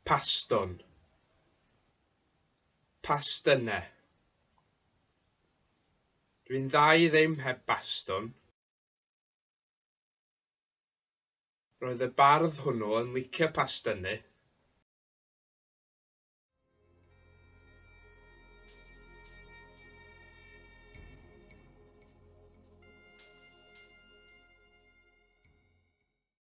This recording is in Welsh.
Pastwn. Pastynne. Dwi'n dda i ddim heb bastwn. Roedd y bardd hwnnw yn licio pastynnu.